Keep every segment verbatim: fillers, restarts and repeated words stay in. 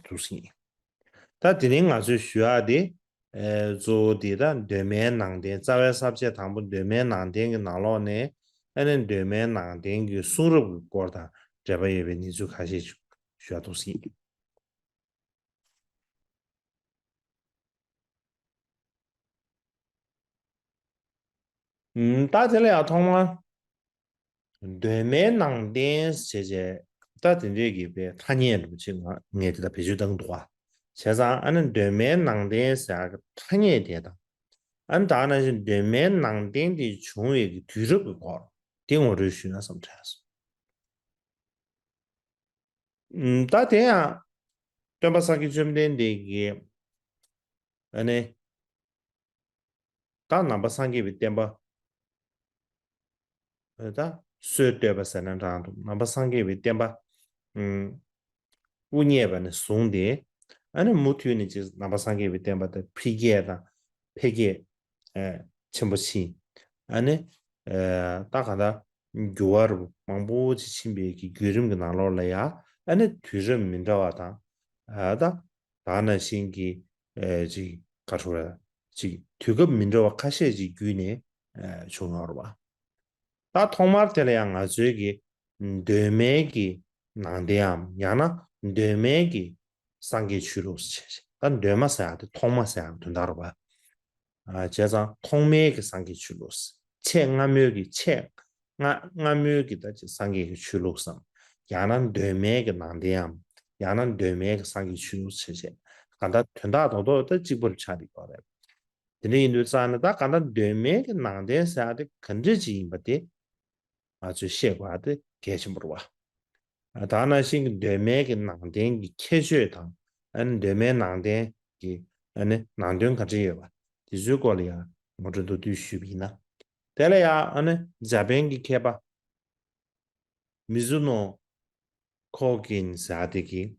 འདུག་ཟིན། ད་དེ་རིང་ང་ཚོས་ཞུ་ཡག་དེ། ཨེ། གཙོ་བོ་དེ་ད་གདོད་མའི་ནང་རྟེན། རྩ་བའི་ས་བཅད་དང་པོ་གདོད་མའི་ནང་རྟེན་གྱི་ནང་ལོགས་ནས། ཨ་ནི་གདོད་མའི་ནང་རྟེན་གྱི་གསུང་རབ་ཀྱི་སྐོར་དང་འབྲེལ་བ་ཡོད་པའི་གནས་ཚུལ་ཁ་ཤས་ཤིག་ཞུ་ཡག་འདུག་ཟིན། ཨུམ། ད་དེ་ལ་ཡང་ཐོག་མར་གདོད་མའི་ནང་རྟེན་ཟེར་བྱས། ད་དེ་འདྲའི་གི་པའི་ཐ་སྙད་འདྲ་པོ་ཅིག་ང་ངས་དེ་ལ་བེད་སྤྱོད་བཏང་གི་འདུག་བ། བྱས་ཙང་ཨ་ནི་གདོད་མའི་ནང་རྟེན་ཟེར་ཡག་གི་ཐ་སྙད་དེ་དང་། ཨ་ནི་ད་ནང་བཞིན་གདོད་མའི་ནང་རྟེན་དེ་བྱུང་བའི་གི་དུས་རབས་ཀྱི་སྐོར་དེ་ངོ་སྤྲོད་ཞུས་ན་བསམ་དྲན་སོང་། ཨུམ། ད་དེ་ཡང་སྟོན་པ་སངས་རྒྱས་བཅོམ་ལྡན་འདས་ཀྱིས། ཨ་ནི། ད་ནང་པ་སངས་རྒྱས་པའི་བསྟན་པ། ད་སྲོལ་གཏོད་པ་ཟེར་ན་འདྲ་འདུག་ནང་པ་སངས་རྒྱས་པའི་བསྟན་པ། ཨུམ། དབུ་བརྙེས་པ་ནས་བཟུང་སྟེ། ཨ་ནི་མུ་མཐུད་ནས་ཅིག་ནང་པ་སངས་རྒྱས་པའི་བསྟན་པ་དེ་འཕེལ་རྒྱས་དང་འཕེལ་རྒྱས། ཨ། ཆེན་པོ་ཕྱིན། ཨ་ནི། ཨ། ད་གང་ལྟར་འགྱུར་བ་མང་པོ་ཅིག་ཕྱིན་པའི་གི་བརྒྱུད་རིམ་གྱི་ནང་ལོགས་ལ་ཡང་། ཨ་ནི་དུས་རབས་མི་འདྲ་བ་དང་། ཨ། ད་ད་ནང་བཞིན་གྱི། ཨ། ཅིག་ག་རེ་ཟེར། ཅིག་དུས་སྐབས་མི་འདྲ་བ་ཁ་ཤས་ཅིག་བརྒྱུད་ནས། ཨ། བྱུང་ཡོད་རེད་པ། ད་ཐོག་མར་དེ་ལ་ཡང་ང་ཚོའི་གི་གདོད་མའི་གི་ནང་རྟེནའམ། ཡང་ན་གདོད་མའི་གི་སངས་རྒྱས་ཆོས་ལུགས་ཟེར་བྱས། ད་གདོད་མ་ཟེར་ཡག་དེ་ཐོག་མ་ཟེར་ཡག་དོན་དག་རེད་པ། ཨ། བྱས་ཙང་ཐོག་མའི་གི་སངས་རྒྱས་ཆོས་ལུགས། ཆེས་སྔ་མོའི་གི། ཆེས་སྔ་སྔ་མོའི་གི་ད་ཅིག་སངས་རྒྱས་ཀྱི་ཆོས་ལུགས་སམ། ཡང་ན་གདོད་མའི་གི་ནང་རྟེནའམ། ཡང་ན་གདོད་མའི་གི་སངས་རྒྱས་ཆོས་ལུགས་ཟེར་བྱས། གང་ལྟར་དོན་དག་རྡོག་རྡོག་ད་གཅིག་པ་རུ་ཆགས་བསྡད་ཡོད་རེད། དེ་འདྲ་ཡིན་དུས་ཙང་ནས་ད་གང་ལྟར་གདོད་མའི་གི་ནང་རྟེན་ཟེར་ཡག་དེ་ག་འདྲ་ཅིག་ཡིན་པ་དེ་ང་ཚོས་ཤེས་དགོས་པ་དེ་གལ་ཆེན་པོ་རེད་པ། ཨ། ད་ནང་བཞིན་གྱི་གདོད་མའི་གི་ནང་རྟེན་གྱི་ཁྱད་ཆོས་དང་། ཨ་ནི་གདོད་མའི་ནང་རྟེན་གྱི། ཨ་ནི་ནང་དོན་ག་འདྲ་ཡོད་པ་དེ་ཚོའི་སྐོར་ལ་ཡང་ངོ་སྤྲོད་མདོར་བསྡུས་ཞུས་པ་ཡིན་ན། དེ་ལ་ཡང་། ཨ་ནི་འཇར་པན་གྱི་མཁས་པ་མི་ཛུ་ནོ་ཁོ་གིན་ཟེར་ཡག་དེ་གིས་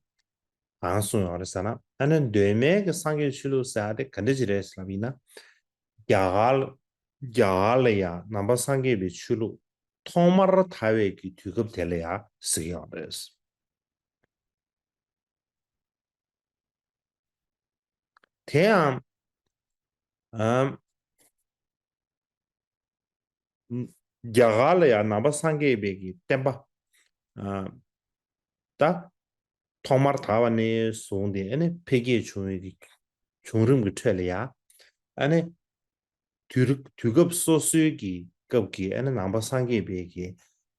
གང་གསུངས་ཡོད་རེད་ཟེར་ན། ཨ་ནི་གདོད་མའི་གི་སངས་རྒྱས་ཆོས་ལུགས་ཟེར་ཡག་དེ་ག་འདྲ་ཅིག་རེད་ཟེར་ལབ་ཡིན་ན། རྒྱ་གར། རྒྱ་གར་ལ་ཡང་ནང་པ་སངས་རྒྱས་པའི་ཆོས་ལུགས་ཐོག་མར་དར་བའི་གི་དུས་སྐབས་དེ་ལ་ཡང་ཟེར་གྱི་ཡོད་རེད། དེའང་། ཨམ། རྒྱ་གར་ལ་ཡང་ནང་པ་སངས་རྒྱས་པའི་གི་བསྟན་པ། ཨ། ད་ཐོག་མར་དར་བ་ནས་བཟུང་སྟེ། ཨ་ནི་འཕེལ་རྒྱས་བྱུང་བའི་གི་བྱུང་རིམ་གྱི་ཁྲོད་ལ་ཡང་། ཨ་ནི་དུས་རབས། དུས་སྐབས་སོ་སོའི་གི་སྐབས་ཀྱི། ཨ་ནི་ནང་པ་སངས་རྒྱས་པའི་གི།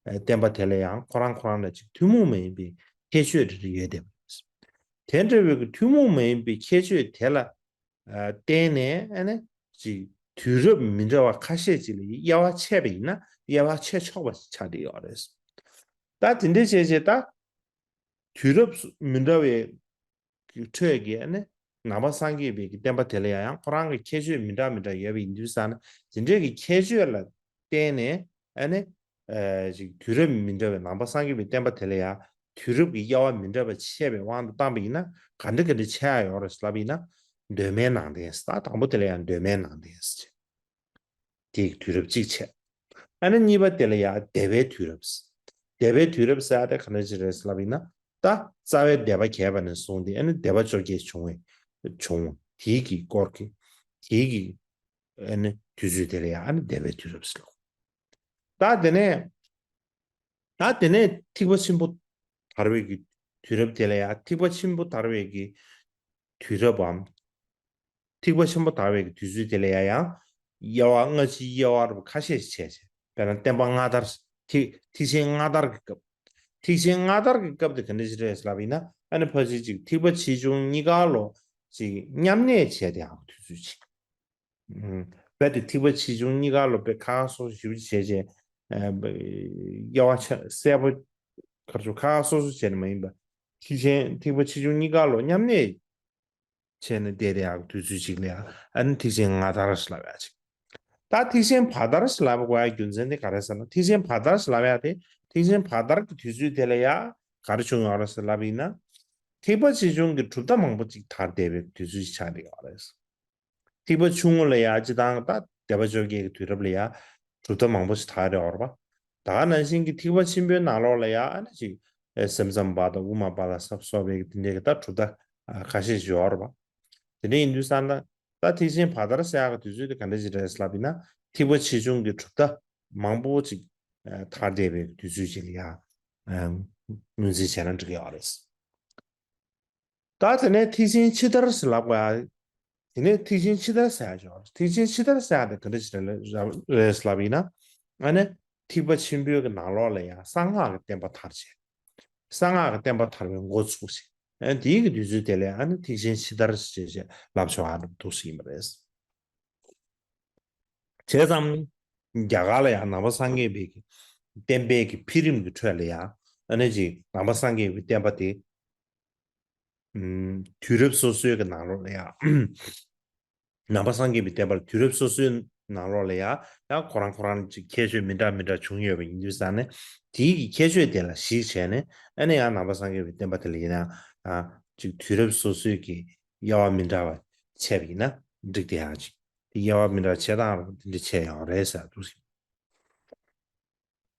ཨ། བསྟན་པ་དེ་ལ་ཡང་ཁོ་རང་ཁོ་རང་ལ་ཅིག་ཐུན་མོང་མ་ཡིན་པའི་ཁྱད་ཆོས་རེ་རེ་ཡོད་བསྡད་པ་རེད། དེ་འདྲ་བའི་གི་ཐུན་མོང་མ་ཡིན་པའི་ཁྱད་ཆོས་དེ་ལ། ཨ། བརྟེན་ནས། ཨ་ནི་ཅིག་དུས་རབས་མི་འདྲ་བ་ཁ་ཤས་ཅིག་ལ་དབྱེ་བ་ཕྱེ་བ་ཡིན་ན། དབྱེ་བ་ཕྱེ་ཆོག་པ་ཆགས་བསྡད་ཡོད་རེད། ད་དེ་འདྲ་བྱས་བྱས། ད་དུས་རབས་མི་འདྲ་བའི་གི་ཁྲོད་ཀྱི། ཨ་ནི་ནང་པ་སངས་རྒྱས་པའི་གི་བསྟན་པ་དེ་ལ་ཡང་ཡང་ཁོ་རང་གི་ཁྱད་ཆོས་མི་འདྲ་མི་འདྲ་ཡོད་པ་ཡིན་དུས་ཙང་ན། དེ་འདྲའི་གི་ཁྱད་ཆོས་ལ་བརྟེན་ནས། ཨ་ནི། ཨ། ཅིག་དུས་རབས་མི་འདྲ་བའི་ནང་པ་སངས་རྒྱས་པའི་བསྟན་པ་དེ་ལ་ཡང་དུས་རབས་ཀྱི་དབྱེ་བ་མི་འདྲ་བ་ཕྱེ་བའི་དབང་དུ་བཏང་པ་ཡིན་ན། ག་འདྲ་ག་འདྲ་ཕྱེ་ཡག་ཡོད་རེད་ལབ་ཡིན་ན། གདོད་མའི་ནང་རྟེན་ཟེར། ད་དང་པོ་དེ་ལ་ཡང་གདོད་མའི་ནང་རྟེན་ཟེར། དེ་གི་དུས་རབས་གཅིག་བྱས། ཨ་ནི་གཉིས་པ་དེ་ལ་ཡང་འདས་པའི་དུས་རབས། འདས་པའི་དུས་རབས་ཟེར་ཡག་དེ་ག་འདྲ་ཅིག་རེད་ལབ་ཡིན་ན། ད་རྩ་བའི་འདས་པ་གྱེས་པ་ནས་བཟུང་སྟེ། ཨ་ནི་འདས་པ་བཅོ་བརྒྱད་བྱུང་བའི། བྱུང་བ་དེའི་གི་སྐོར་གྱི། དེའི་གི། ཨ་ནི་དུས་ཚོད་དེ་ལ་ཡང་། ཨ་ནི་འདས་པའི་དུས་རབས་ཟེར་ལོ། ད་དེ་ནས། ད་དེ་ནས་ཐེག་པ་ཆེན་པོ་དར་བའི་གི་དུས་རབས་དེ་ལ་ཡང་། ཐེག་པ་ཆེན་པོ་དར་བའི་གི་དུས་རབས་བམ། ཐེག་པ་ཆེན་པོ་དར་བའི་གི་དུས་ཚོད་དེ་ལ་ཡང་ཡང་དབྱེ་བ། སྔ་ཕྱིའི་དབྱེ་བ་རུ་ཁ་ཤས་ཤིག་བྱས་བྱས། དཔེར་ན་བསྟན་པ་སྔ་དར། ཐེག་ཐེག་ཆེན་སྔ་དར་གྱི་སྐབས། ཐེག་ཆེན་སྔ་དར་གྱི་སྐབས་དེ་ག་འདྲ་ཞིག་རེད་ལབ་ཡིན་ན། ཨ་ནི་ཕལ་ཆེར་ཅིག་ཐེག་པ་ཆེ་ཆུང་གཉིས་ཀ་ལོ་ཅིག་མཉམ་གནས་བྱས་བསྡད་ཡག་དུས་ཚོད་ཅིག་ཨུམ། རྦད་དེ་ཐེག་པ་ཆེ་ཆུང་གཉིས་ཀ་ལོ་དཔེ་ཁ་ཁ་སོ་སོ་ཞིབ་ཅིག་བྱས་བྱས། ཨ། དབྱེ་བ་ཆ་གསལ་པོ། ག་རེ་ཟེར། ཁ་ཁ་སོ་སོ་བྱས་ནས་མ་ཡིན་པ། ཐེག་ཆེན། ཐེག་པ་ཆེ་ཆུང་གཉིས་ཀ་ལོ་མཉམ་གནས་བྱས་ནས་བསྡད་བསྡད་ཡག་དུས་ཚོད་ཅིག་ལ་ཡང་། ཨ་ནི་ཐེག་ཆེན་སྔ་དར་ཞེས་ལབ་ཡག་ཅིག་ད་ཐེག་ཆེན་བར་དར་ཞེས་ལབ་དགོས་ཡག་རྒྱུ་མཚན་དེ་ག་རེ་ཟེར་ན། ཐེག་ཆེན་བར་དར་ཞེས་ལབ་ཡག་དེ། ཐེག་ཆེན་བར་དར་གྱི་དུས་ཚོད་དེ་ལ་ཡང་ག་རེ་བྱུང་ཡོད་རེད་ཟེར་ལབ་ཡིན་ན། ཐེག་པ་ཆེ་ཆུང་གི་གྲུབ་མཐའ་མང་པོ་ཅིག་དར་བསྡད་པའི་དུས་ཚོད་ཅིག་ཆགས་བསྡད་ཡོད་རེད། ཐེག་པ་ཆུང་ངུ་ལ་ཡང་སྤྱིར་བཏང་ད་འདས་པ་བཅོ་བརྒྱད་ཀྱི་དུས་རབས་ལ་ཡང་གྲུབ་མཐའ་མང་པོ་ཞིག་དར་ཡོད་རེད་པ། ད་ག་ནང་བཞིན་གྱི་ཐེག་པ་ཆེན་པོའི་ནང་ལོགས་ལ་ཡང་། ཨ་ནི་ཅིག་ཨེ། སེམས་ཙམ་པ་དང་དབུ་མ་པ་ལ་སོགས་པའི་དེ་འདྲའི་གི་ད་གྲུབ་མཐའ་ ཁ་ཤས་ཤིག་ཡོད་རེད་པ། དེ་འདྲ་ཡིན་དུས་ཙང་ད་ད་ཐེག་ཆེན་བར་དར་ཟེར་ཡག་གི་དུས་ཚོད་དེ་ག་འདྲ་ཞིག་རེད་ལབ་ཡིན་ན། ཐེག་པ་ཆེ་ཆུང་གི་གྲུབ་མཐའ་མང་པོ་ཅིག་ཨ་དར་བསྡད་པའི་དུས་ཚོད་ཅིག་ལ་ཡ་ཨ་ངོས་འཛིན་བྱས་ན་འགྲིག་གི་ཡོད་རེད། ད་དེ་ནས་ཐེག་ཆེན་ཕྱི་དར་ཟེར་ལབ་དགོས་ཡ། དེ་ནས་ཐེག་ཆེན་ཕྱི་དར་ཟེར་ཡ་ཅིག་ཡོད་རེད། ཐེག་ཆེན་ཕྱི་དར་ཟེར་ཡ་དེ་ག་འདྲ་ཞིག་རེད་ལབ་ཡིན་ན། ཨ་ནི་ཐེག་པ་ཆེན་པོའི་གི་ནང་ལོགས་ལ་ཡ་གསང་སྔགས་ཀྱི་བསྟན་པ་དར་བྱས། གསང་སྔགས་ཀྱི་བསྟན་པ་དར་བའི་འགོ་ཚུགས་བྱས། ཨ་དེའི་གི་དུས་ཚོད་དེ་ལ་ཨ་ནི་ཐེག་ཆེན་ཕྱི་དར་ཞེས་ལབ་ཆོག་ཨ་འདུག་སེ་ཡིན་པ་རེད། བྱས་ཙང་རྒྱ་གར་ལ་ཡང་ནང་པ་སངས་རྒྱས་པའི་གི་བསྟན་པའི་གི་འཕེལ་རིམ་གི་ཁྲོད་ལ་ཡང་ཨ་ནི་ཅིག་ནང་པ་སངས་རྒྱས་པའི་བསྟན་པ་དེ་ཨམ་དུས་རབས་སོ་སོའི་གི་ནང་ལོགས་ལ་ཡང་ནང་པ་སངས་རྒྱས་པའི་བསྟན་པ་ལ་དུས་རབས་སོ་སོའི་ནང་ལོགས་ལ་ཡང་ཡང་ཁོ་རང་ཁོ་རང་ཅིག་ཁྱད་ཆོས་མི་འདྲ་མི་འདྲ་བྱུང་ཡོད་པ་ཡིན་དུས་ཙང་ནས། དེའི་གི་ཁྱད་ཆོས་དེ་ལ་གཞིགས་བྱས་ནས་ཨ་ནི་ཡང་ནང་པ་སངས་རྒྱས་པའི་བསྟན་པ་དེ་ལ་ཡིན་ན་ཡང་ཅིག་དུས་རབས་སོ་སོའི་གི་དབྱེ་བ་མི་འདྲ་བ་ཕྱེ་བ་ཡིན་ན་འགྲིག་དེ་ཡང་ཅིག་དེ་དབྱེ་བ་མི་འདྲ་བ་ཕྱེ་སྟངས་རུ་དེ་འདྲ་ཕྱེ་ཡོད་རེད་ཟེར་འདུག་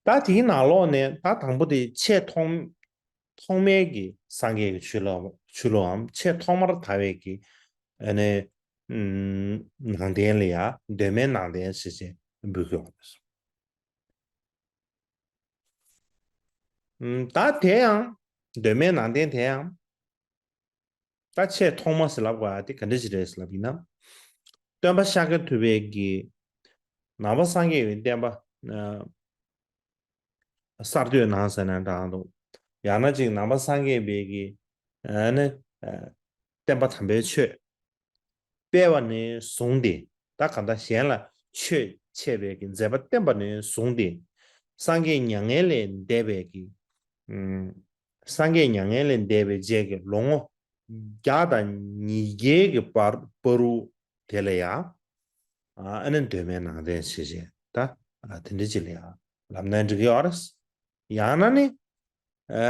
ད་དེའི་ནང་ལོགས་ནས་ད་དང་པོ་དེ་ཆེས་ཐོག་ཐོག་མའི་གི་སངས་རྒྱས་ཀྱི་ཆོས་ལུགས་ཆོས་ལུགས་འམ་ཆེས་ཐོག་མར་དར་བའི་གི་ཨ་ནི་ཨམ་ནང་བསྟན་ལ་ཡ་གདོད་མའི་ནང་བསྟན་ཞེས་བྱས་འབོད་ཀྱི་ཡོད་རེད། ཨམ་ད་དེ་ཡང་གདོད་མའི་ནང་བསྟན་དེ་ཡང་ད་ཆེས་ཐོག་མ་ཟེར་ལབ་དགོས་ཡ་དེ་ག་འདྲ་ཞིག་རེད་ཟེར་ལབ་ཡིན་ན། སྟོན་པ་ཤཱཀྱ་ཐུབ་པའི་གི་ནང་པ་སངས་རྒྱས་པའི་བསྟན་པ་ཨ་གསར་གཏོད་གནང་ཟེར་ན་འདྲ་འདུག་ཡང་ན་ཅིག་ནང་པ་སངས་རྒྱས་པའི་གི་ཨ་ནི་ཨ་བསྟན་པ་དམ་པའི་ཆོས་སྤེལ་བ་ནས་བཟུང་སྟེ། ད་གང་ལྟར་གཞན་ལ་ཆོས་འཆད་པའི་གི་མཛད་པ་བསྟན་པ་ནས་བཟུང་སྟེ། སངས་རྒྱས་མྱ་ངན་ལས་འདས་པའི་གི་ཨུམ་སངས་རྒྱས་མྱ་ངན་ལས་འདས་པའི་རྗེས་ཀྱི་ལོ་ངོ་བརྒྱ་དང་ཉིས་བརྒྱའི་གི་བར་བར་དུ་དེ་ལ་ཡང་ཨ་ནི་གདོད་མའི་ནང་བསྟན་ཞེས་བྱས་ད་ཨ་དེ་འདྲ་ཅིག་ལ་ཡང་ལབ་ན་འགྲིག་གི་ཡོད་རེད། ཡང་ན་ནི་ཨ་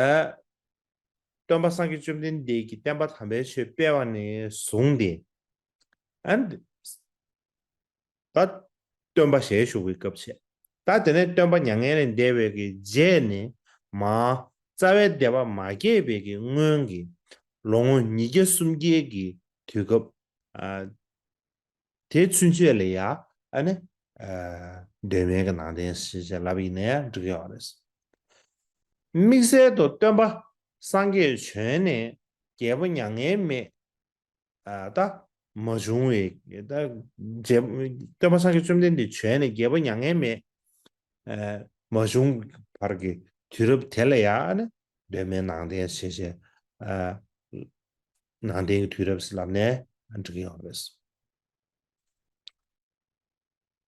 སྟོན་པ་སངས་རྒྱས་བཅོམ་ལྡན་འདས་ཀྱིས་བསྟན་པ་དམ་པའི་ཆོས་སྤེལ་བ་ནས་བཟུང་སྟེ། ཨ་ནི་ད་སྟོན་པ་ཞལ་བཞུགས་པའི་སྐབས་བྱས། ད་དེ་ནས་སྟོན་པ་མྱ་ངན་ལས་འདས་པའི་གི་རྗེས་ནས་མར་རྩ་བའི་སྡེ་པ་མ་སྐྱེས་པའི་གི་སྔོན་གྱི་ལོ་ངོ་ཉིས་བརྒྱ་སུམ་བརྒྱའི་གི་དུས་སྐབས་ཨ་དེ་ཚུན་ཆད་ལ་ཡ་ཨ་ནི་ཨ་གདོད་མའི་གི་ནང་བསྟན་ཞེས་བྱས་ལབ་ཡིན་ན་ཡང་འགྲིག་གི་ཡོད་རེད། དམིགས་བསལ་དུ་སྟོན་པ་སངས་རྒྱས་བྱོན་ནས་རྒྱལ་པོ་མྱ་ངན་མེད་ཨ་ད་མ་བྱུང་བའི་ད་རྗེ་སྟོན་པ་སངས་རྒྱས་བཅོམ་ལྡན་འདས་བྱོན་ནས་རྒྱལ་པོ་མྱ་ངན་མེད་ཨ་མ་བྱུང་བར་གྱི་དུས་རབས་དེ་ལ་ཡང་ཨ་ནི་གདོད་མའི་ནང་བསྟན་ཞེས་བྱས་ཨ་ནང་བསྟན་གྱི་དུས་རབས་ཟེར་ལབ་ནས་འགྲིག་གི་ཡོད་རེད།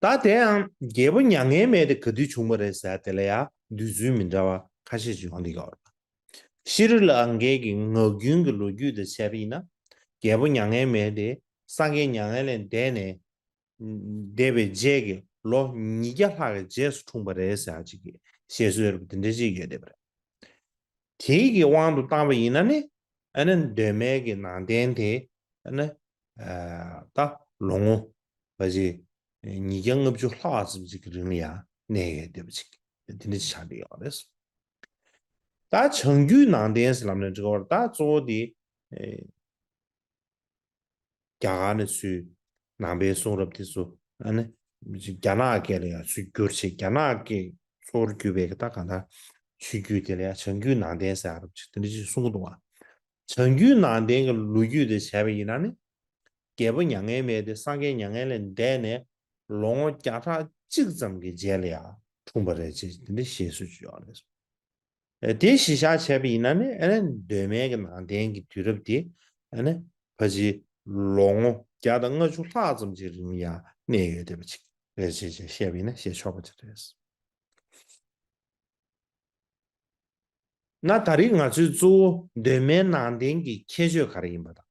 ད་དེ་ཡང་རྒྱལ་པོ་མྱ་ངན་མེད་དེ་ག་དུས་བྱུང་བ་རེད་ཟེར་དེ་ལ་ཡང་དུས་ཚོད་མི་འདྲ་བ་ཁ་ཤས་ཤིག་ཡོང་གི་ཡོད་རེད། ཤྲཱི་ལང་ཀའི་གི་ངག་རྒྱུན་གྱི་ལོ་རྒྱུས་དེ་བྱས་པ་ཡིན་ན། རྒྱལ་པོ་མྱ་ངན་མེད་དེ་སངས་རྒྱས་མྱ་ངན་ལས་འདས་ནས་འདས་པའི་རྗེས་ཀྱི་ལོ་ཉིས་བརྒྱ་ལྷག་གི་རྗེས་སུ་འཁྲུངས་པ་རེད་ཟེར་ཅིག་གི་བཤད་སྲོལ་རེད་པ། དེ་འདྲ་ཅིག་ཡོད་བསྡད་པ་རེད། དེའི་གི་དབང་དུ་བཏང་བ་ཡིན་ན་ནི་ཨ་ནི་གདོད་མའི་གི་ནང་བསྟན་དེ་ཨ་ནི་ཨ་ད་ལོ་ངོ་བ་ཅིག་ཉིས་བརྒྱ་ལྔ་བཅུ་ལྷག་ཙམ་ཅིག་གི་རིང་ལ་ཡང་གནས་ཡོད་བསྡད་པ་ཅིག་དེ་འདྲ་ཅིག་ཆགས་བསྡད་ཡོད་རེད། ད་བྱང་རྒྱུད་ནང་བསྟན་ཟེར་ལབ་ནས་འགྲིག་གི་རེད། ད་གཙོ་བོ་དེ་ཨེ་རྒྱ་གར་ནས་ཚུར་ནང་པའི་གསུང་རབ་དེ་ཚོ་ཨ་ནི་རྒྱ་ནག་སྐད་ལ་ཡང་ཚུར་བསྒྱུར་བྱས། རྒྱ་ནག་སྐད་གཙོ་བོར་གྱུར་པའི་ད་གང་ལྟར་ཆོས་བརྒྱུད་དེ་ལ་ཡང་བྱང་རྒྱུད་ནང་བསྟན་ཟེར་ཡག་རབ་ཅིག་དེ་འདྲ་ཅིག་གསུང་གི་འདུག་བ། བྱང་རྒྱུད་ནང་བསྟན་གྱི་ལོ་རྒྱུས་དེ་བྱས་པ་ཡིན་ན་ནི། རྒྱལ་པོ་མྱ་ངན་མེད་དེ་སངས་རྒྱས་མྱ་ངན་ལས་འདས་ནས་ལོ་ངོ་བརྒྱ་ཕྲག་གཅིག་ཙམ་གྱི་རྗེས་ལ་ཡང་འཁྲུངས་པ་རེད་ཅེས་དེ་འདྲ་བཤད་སྲོལ་ཅིག་ཡོད་རེད། དེ་གཞི་བཞག་བྱས་པ་ཡིན་ན་ནི་ཨ་ནི་གདོད་མའི་གི་ནང་བསྟན་གྱི་དུས་རབས་དེ་ཨ་ནི་ཕལ་ཆེར་ལོ་ངོ་བརྒྱ་དང་ལྔ་བཅུ་ལྷག་ཙམ་ཅིག་རིང་ཡང་གནས་ཡོད་བསྡད་པ་ཅིག་རེད་ཅེས་བཤད་པ་ཡིན་ན་བཤད་ཆོག་པ་ཅིག་རེད། ན་ད་རེས་ང་ཚོས་གཙོ་བོ་གདོད་མའི་ནང་བསྟན་གྱི་ཁྱད་ཆོས་ག་རེ་ཡིན་པ་དང་།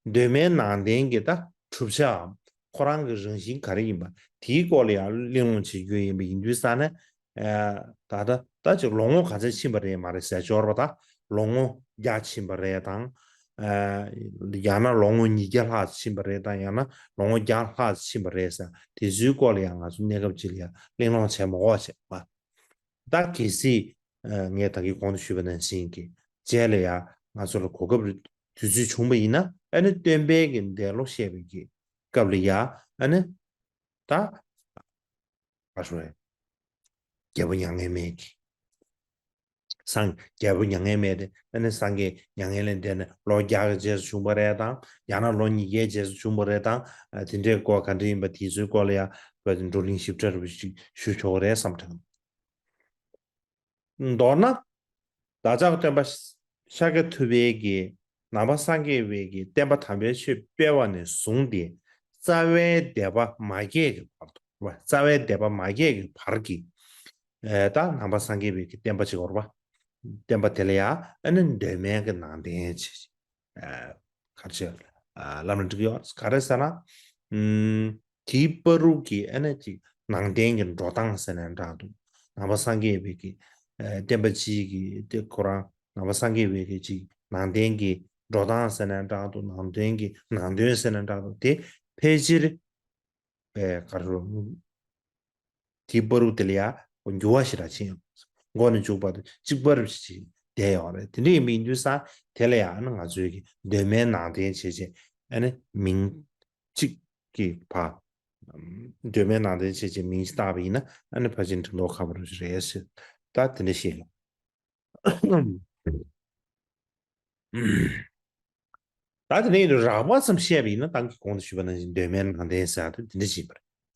གདོད་མའི་ནང་བསྟན་གྱི་ད་གྲུབ་ཆའམ་ཁོ་རང་གི་རང་བཞིན་ག་རེ་ཡིན་པ་དེའི་སྐོར་ལ་ཡང་གླེང་སློང་བྱེད་རྒྱུ་ཡིན་པ་ཡིན་དུས་ཙང་ནས། ད་ལྟ་ད་ཅིག་ལོ་ངོ་ག་ཚོད་ཕྱིན་པ་རེད་མ་རེད་ཟེར་འབྱོར་བ་ད་ལོ་ངོ་བརྒྱ་ཕྱིན་པ་རེད་དང་། ཡང་ན་ལོ་ངོ་ཉིས་བརྒྱ་ལྷག་ཕྱིན་པ་རེད་དང་། ཡང་ན་ལོ་ངོ་བརྒྱ་ལྷག་ཕྱིན་པ་རེད་ཟེར་དེ་ཚོའི་སྐོར་ལ་ཡང་ང་ཚོ་གནས་སྐབས་ཅིག་ལ་ཡང་གླེང་སློང་བྱས་མ་དགོས་བྱས་པ། ད་གལ་སྲིད་ངས་ད་གིན་གོང་དུ་ཞུས་པ་ནང་བཞིན་གྱི་རྗེས་ལ་ཡང་ང་ཚོ་ལ་གོ་སྐབས་རེ་ དུས་ཚོད་བྱུང་བ་ཡིན་ན་ཨ་ནི་སྟོན་པའི་གི་འདས་ལོ་བཤད་པའི་གི་སྐབས་ལ་ཡ་ཨ་ནི་ད་ག་རེ་ཞུ་རེད། རྒྱལ་པོ་མྱ་ངན་མེད་ཀྱི། སངས་རྒྱལ་པོ་མྱ་ངན་མེད་དེ་ཨ་ནི་སངས་རྒྱས་མྱ་ངན་ལས་འདས་ནས་ལོ་བརྒྱ་གི་རྗེས་སུ་བྱུང་བ་རེད་དང་ཡང་ན་ལོ་ཉིས་བརྒྱའི་རྗེས་སུ་བྱུང་བ་རེད་དང་དེ་འདྲའི་སྐོར་ག་འདྲ་ཡིན་པ་དེ་ཚོའི་སྐོར་ལ་ཡང་བཀའ་བརྒྱུད་བགྲོ་གླེང་ཞིབ་ཕྲ་རུ་ཞིག་ཞུ་ཆོག་གི་རེད་བསམ་དྲན། མདོར་ན། བདག་ཅག་སྟོན་པ་ཤཱཀྱ་ཐུབ་པའི་གི་ནང་པ་སངས་རྒྱས་པའི་གི་བསྟན་པ་དམ་པའི་ཆོས་སྤེལ་བ་ནས་བཟུང་སྟེ་རྩ་བའི་སྡེ་པ་མ་སྐྱེས་ཀྱི་བར་དུ་རྩ་བའི་སྡེ་པ་མ་སྐྱེས་ཀྱི་བར་གྱི་ཨེ་ད་ནང་པ་སངས་རྒྱས་པའི་གི་བསྟན་པ་ཅིག་ཡོད་རེད་པ། བསྟན་པ་དེ་ལ་ཡང་ཨ་ནི་གདོད་མའི་གི་ནང་བསྟན་བྱས། ཨ་ག་རེ་ཟེར། ཨ་ལམ་ལ་འགྲིག་ཡོད་ག་རེ་ཟེར་ན། ཨུམ་དེའི་བར་དུ་གི་ཨ་ནི་ཅིག་ནང་བསྟན་གྱི་འགྲོ་སྟངས་ཟེར་ན་འདྲ་འདུག་ནང་པ་སངས་རྒྱས་པའི་གི་ཨ་བསྟན་པ་སྤྱིའི་གི་དེ་ཁོ་རང་ནང་པ་སངས་རྒྱས་པའི་གི་ཅིག་ནང་བསྟན་གྱི་འགྲོ་སྟངས་ཟེར་ན་འདྲ་འདུག་ནང་བསྟན་གྱི་ནང་དོན་ཟེར་ན་འདྲ་འདུག་དེ་ཕལ་ཆེར་ཨེ་ག་རེ་ཟེར། དེའི་བར་དུ་དེ་ལ་ཡང་འགྱུར་བ་ཞེ་དྲག་ཕྱིན་ཡོང་། མགོ་ནས་མཇུག་བར་དུ་གཅིག་པ་རུ་ཞིག་བསྡད་ཡོད་རེད། དེ་འདྲ་ཡིན་པ་ཡིན་དུས་ཙང་དེ་ལ་ཡང་ང་ཚོའི་གི་གདོད་མའི་ནང་བསྟན་བྱས་བྱས་ཨ་ནི་མིང་གཅིག་གི་བར། གདོད་མའི་ནང་བསྟན་བྱས་བྱས་མིང་གཅིག་བཏགས་པ་ཡིན་ན་ཨ་ནི་ཕལ་ཆེར་འགྲིག་མདོག་ཁ་པོ་རུ་ཞིག་རེད་ཟེར། ད་དེ་འདྲ་བཤད་ཡོང་། ད་དེ་ནས་རགས་པ་ཙམ་བཤད་པ་ཡིན་ན་ཏང་གི་གོང་དུ་ཞུས་པ་ནང་བཞིན་གདོད་མའི་ནང་བསྟན་ཟེར་ཡག་དེ་འདི་འདྲ་ཞིག་ཡིན་པ་རེད།